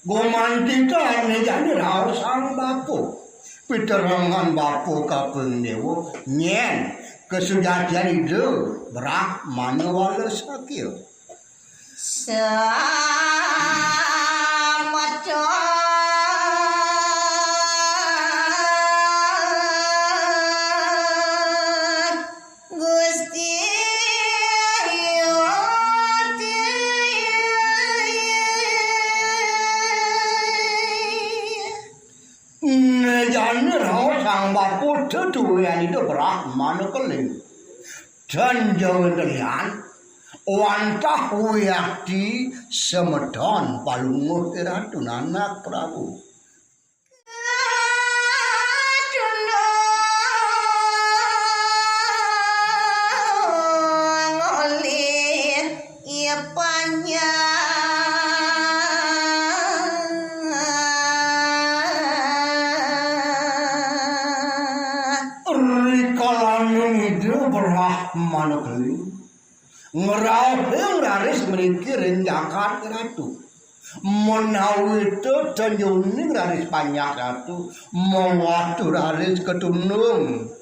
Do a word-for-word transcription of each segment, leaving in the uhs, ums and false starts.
Gumanti to ané jani raos Sang Bapa. Piterangan Bapa Kaping Déwa, nyén kasujatian Ida Brahmana Wala sakia. Samata Gusti. Né jani raos Sang Bapa tetuwian Ida Brahmana Keling. Tan jauh kalian wantah wiakti semeton Palungguh Iratu Nanak Prabu. Oleh ia panjang. Rikalaning Ida Brahmana Keling ngraos ring raris mriki ring jagat Ratu. Menawi ta tanjuning raris panjak Ratu, mawatu raris katundung.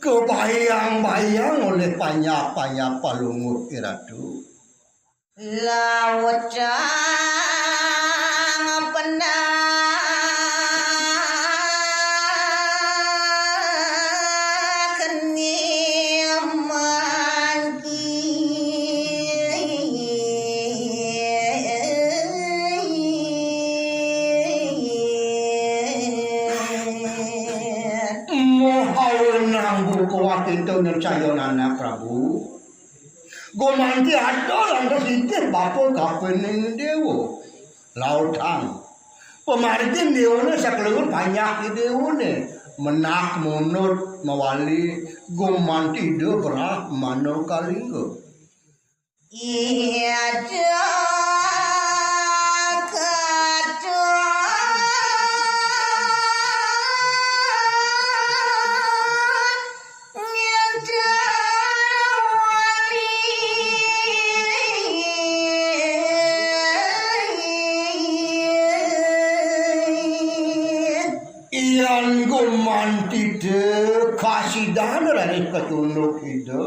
Kabayang-bayang olih panjak-panjak Palungguh Iratu. Lautang pendak keni mangkin. Mohawenang buka wakita nyercayon anak Prabu. Gumanti ada lantas sitih bapa kapining déwa. Lautang. Pamargin déwané sakelungun panjak déwané. Menak munut mawali gumanti Ida Brahmana Kalingga. Ida Ketut Nyentawali. Yan gumanti Ida kasidan raris katunduk Ida.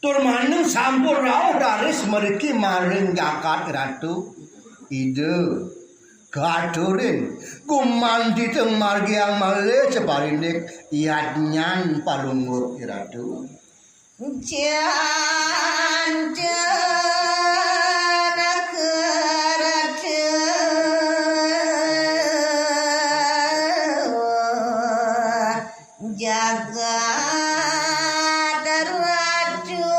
Tur maning sampun rauh raris mriki maring jagat Ratu. Ida katurin gumanti teng margiang malih saparindik yadnyan Palungguh Iratu. Janten kerta jagat Ratu.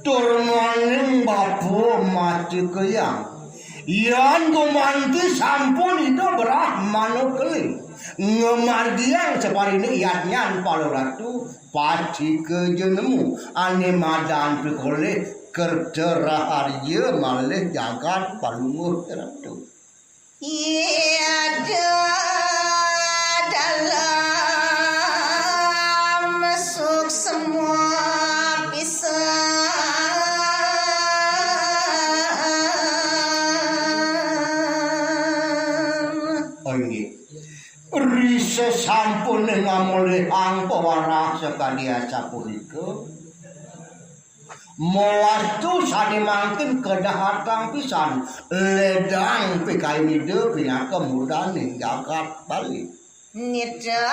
Tur maning bapa mati keyang. Yan gumanti sampun Ida Brahmana Keling ngamargiang saparindik yadnyan Palungguh Ratu, pacika ja nemu ané madan pikolih kerta raharja malih jagat Palungguh Ratu. Ida dalem suksma pisan. Oh, inggih. Ri sasampuné ngamolihang pawarah sakadi asapunika, mawastu sané mangkin kedah atang pisan, ledang pikayun Ida pinaka murdaning jagat Bali. Nitah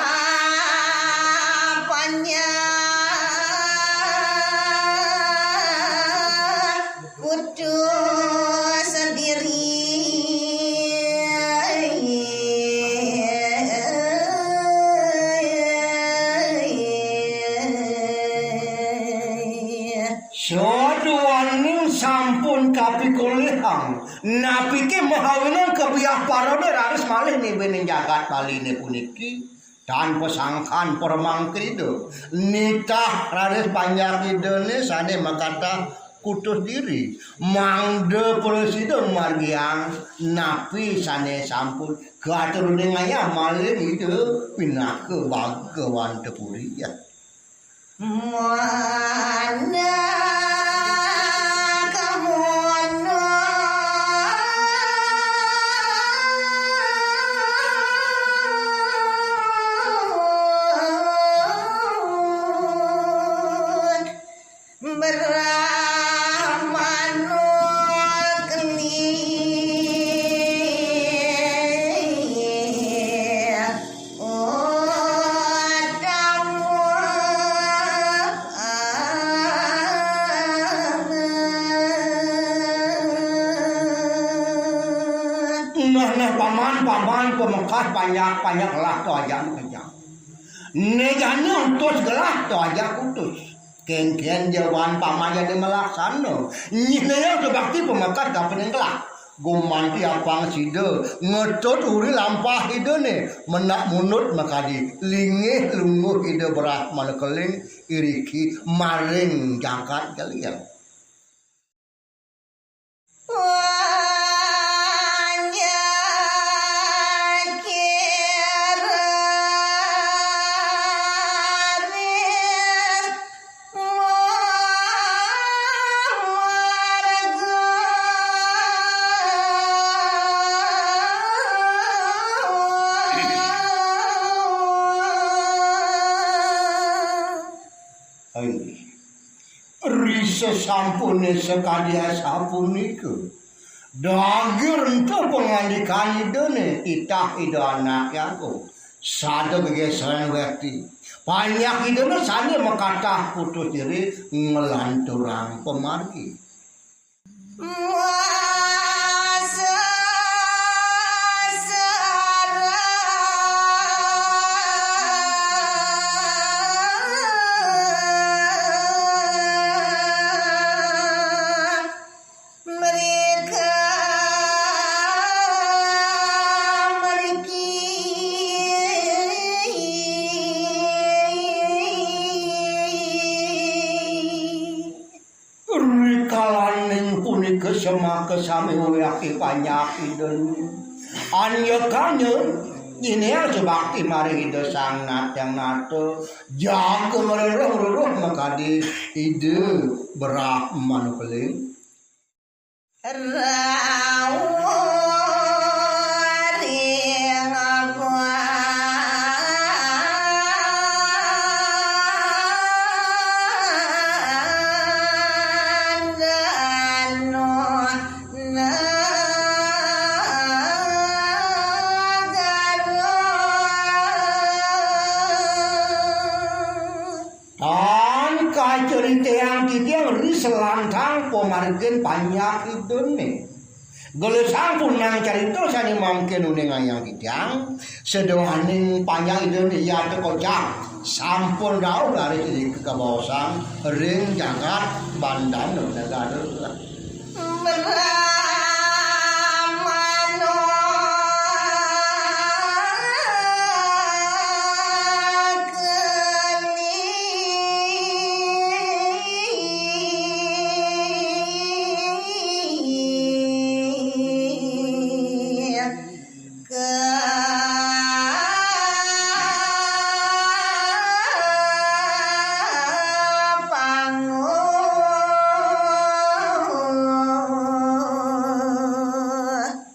panjang kutu sendiri. Saduaning sampun kapikolihang, napiké mahawinan kebiah paraba raris malih nimbénin jagat Baliné puniki? Tan pasangkan paramangkin Ida. Nitah raris panjak Idané sané makatah kutus diri, mangda prasida margiang napi sane sampun katuruningayang malih Ida pinaka Bhagawanta Puri. Manah kamono. Brahmana keli. Nah, nah, paman, paman, pamekas, panjak, panjak, gelah to ajak makejang. Né jani utus gelah to ajak utus. Kénkén ja wan paman jani malaksana. Nyinayang subakti pamekas kapining gelah. Gumanti apang sida ngetut uri lampah Idané, menak munut makadi, linggih lungguh Ida Brahmana Keling iriki maring jagat Keling. Ri sasampuné sakadi asapunika, daging ento pangandikan Idané, titah Ida Anaké Agung, sada gegéseran wekti. Panjak Idané sané makatah kutus diri nglanturang pamargi. Rikalaning punika semaka sami wewaki panjak Idané. Anyekanya nyinayang subakti maring Ida Sang Natyang Nata, jaga ngreruh-ngreruh makadi Ida Brahmana Keling. Tan kacaritayang titiang ri selantang pamargin panjak Idané. Gelisang punang carita sané mangkin uningayang titiang, sedawaning panjak Idané yata kocang, sampun rauh raris irika kabaosang ring jagat Bandana Negara. Brahmana Keling.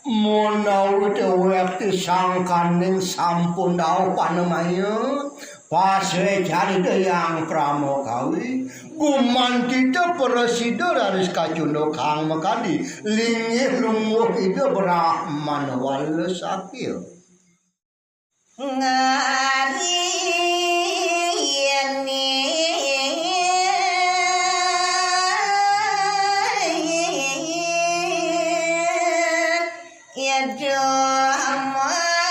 Menawi déwék sangkaning sampun dauh panemaya, pasuécan Ida Hyang Pramakawi, gumanti prasida raris kacundukang makadi, linggih lungguh Ida Brahmana Wala sakia. Ngari yéné yédo mangucap.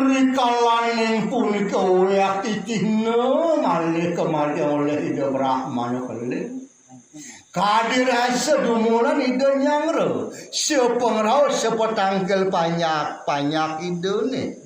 Rikalaning punika wayah titihna malih kamargiang olih Ida Brahmana Keling. Kadi rasa dumulan Ida nyanggra, sapangrauh sapatangkil panjak-panjak Idané.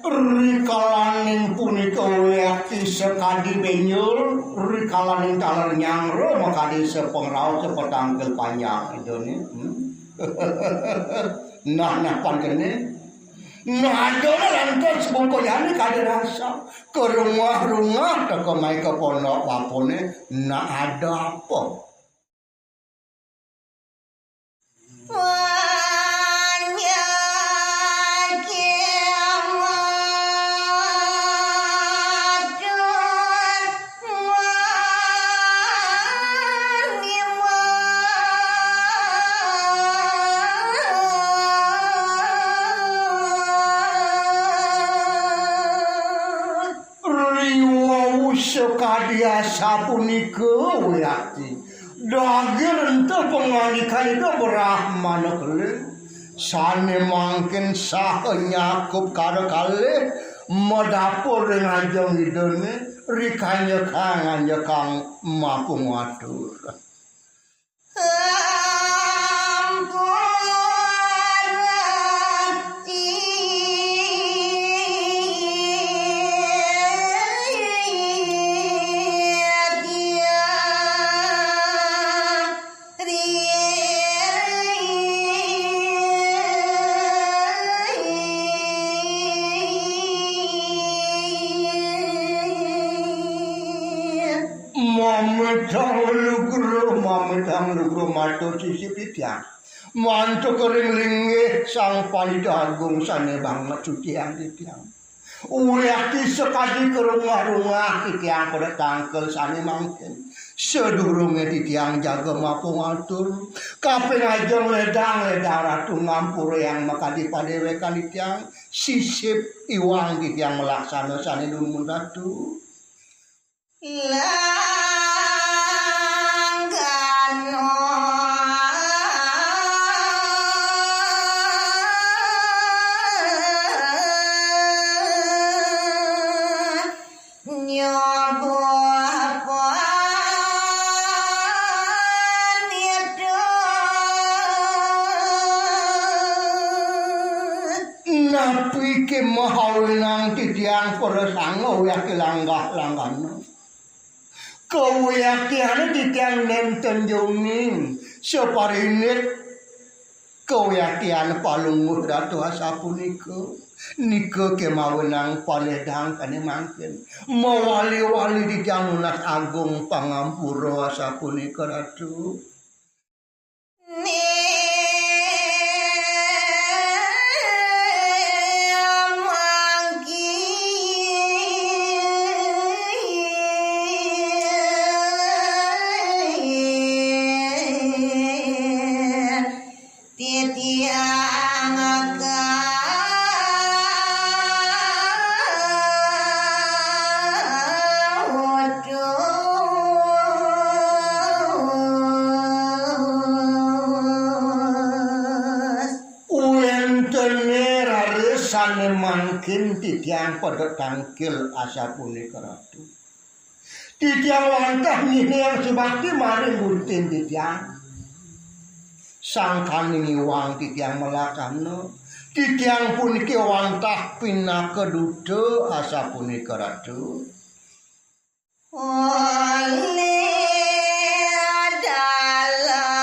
Rikalaning punika wiakti sakadi benjol, rikalaning taler nyangro makadi sapangraos sapatangkil panjang. Idané. Hmm? Nah, nah, pan kéné. Nah, ada lantas bungkuyane kadi rasa. Kerungah-rungah teka mai ka pondok bapané. Nah, ada apa? Riwau sakadi asapunika, wiakti. Daging rentah pangandikan Ida Brahmana kelih. Sané mangkin saha nyakup kara kalih madapur ring ajeng Idané, rikanjekang anjekang mapungatur. Mamitang lugra, mamitang lugra matur sisip titiang. Mantuk ring linggih Sang Pandita Agung sané banget suciang titiang. Wiakti sakadi karungah-rungah titiang pada tangkil sané mangkin. Sadurungé titiang jaga mapungatur, kaping ajeng ledang-ledang Ratu ngampurayang makadi padéwékan titiang, sisip iwang titiang malaksana sané dumun Ratu. Langgana. Nyoba panitu. Napi ké mahawenang titiang prasangga wiakti langgah-langgana. Kawiaktiané titiang nénten joning saparinit kawiaktian Palungguh Ratu asapunika. Nika ké mawenang paledang sané mangkin. Mawali-wali titiang nunas agung pangampura asapunika, Ratu. Titiang ka Wénten raris sané mangkin titiang pada tangkil asapunika, Ratu. Titiang wantah nyihnayang subakti maring gunting titiang. Sangkaning iwang titiang malaksana. Titiang puniki wantah pinaka duta asapunika, Ratu. Olih dalam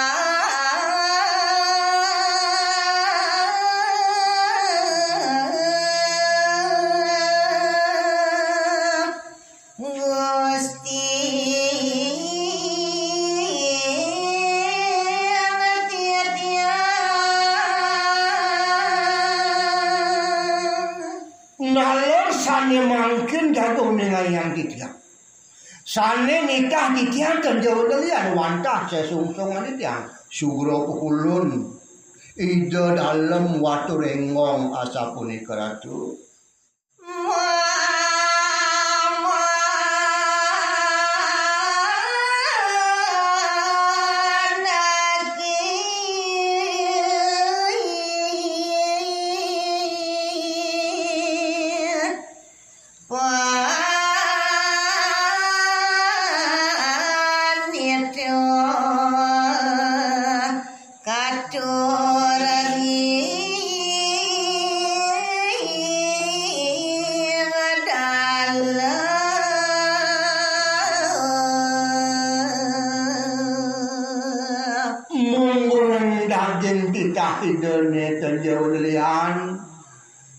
Gusti titiang. Nalar sané mangkin jaga uningayang titiang. Sané nitah titiang ten jawa lelian wantah sesungsungan titiang sugra pukulun. Ida Dalem Watu Renggong asapunika Ratu. Panitya katur ring dalem. Mungguing daging titah Idané ten jawa lelian.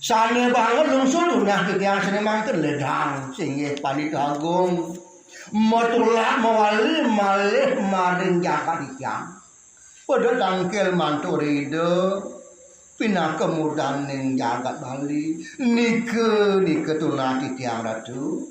Sané banget lungsur tunah titiang sané mangkin ledang, singgih Pandita Agung. Matulak mawali malih maring jagat titiang. Pada tangkil mantuk Ida pinaka murdaning jagat Bali. Nika, nika tunah titiang Ratu.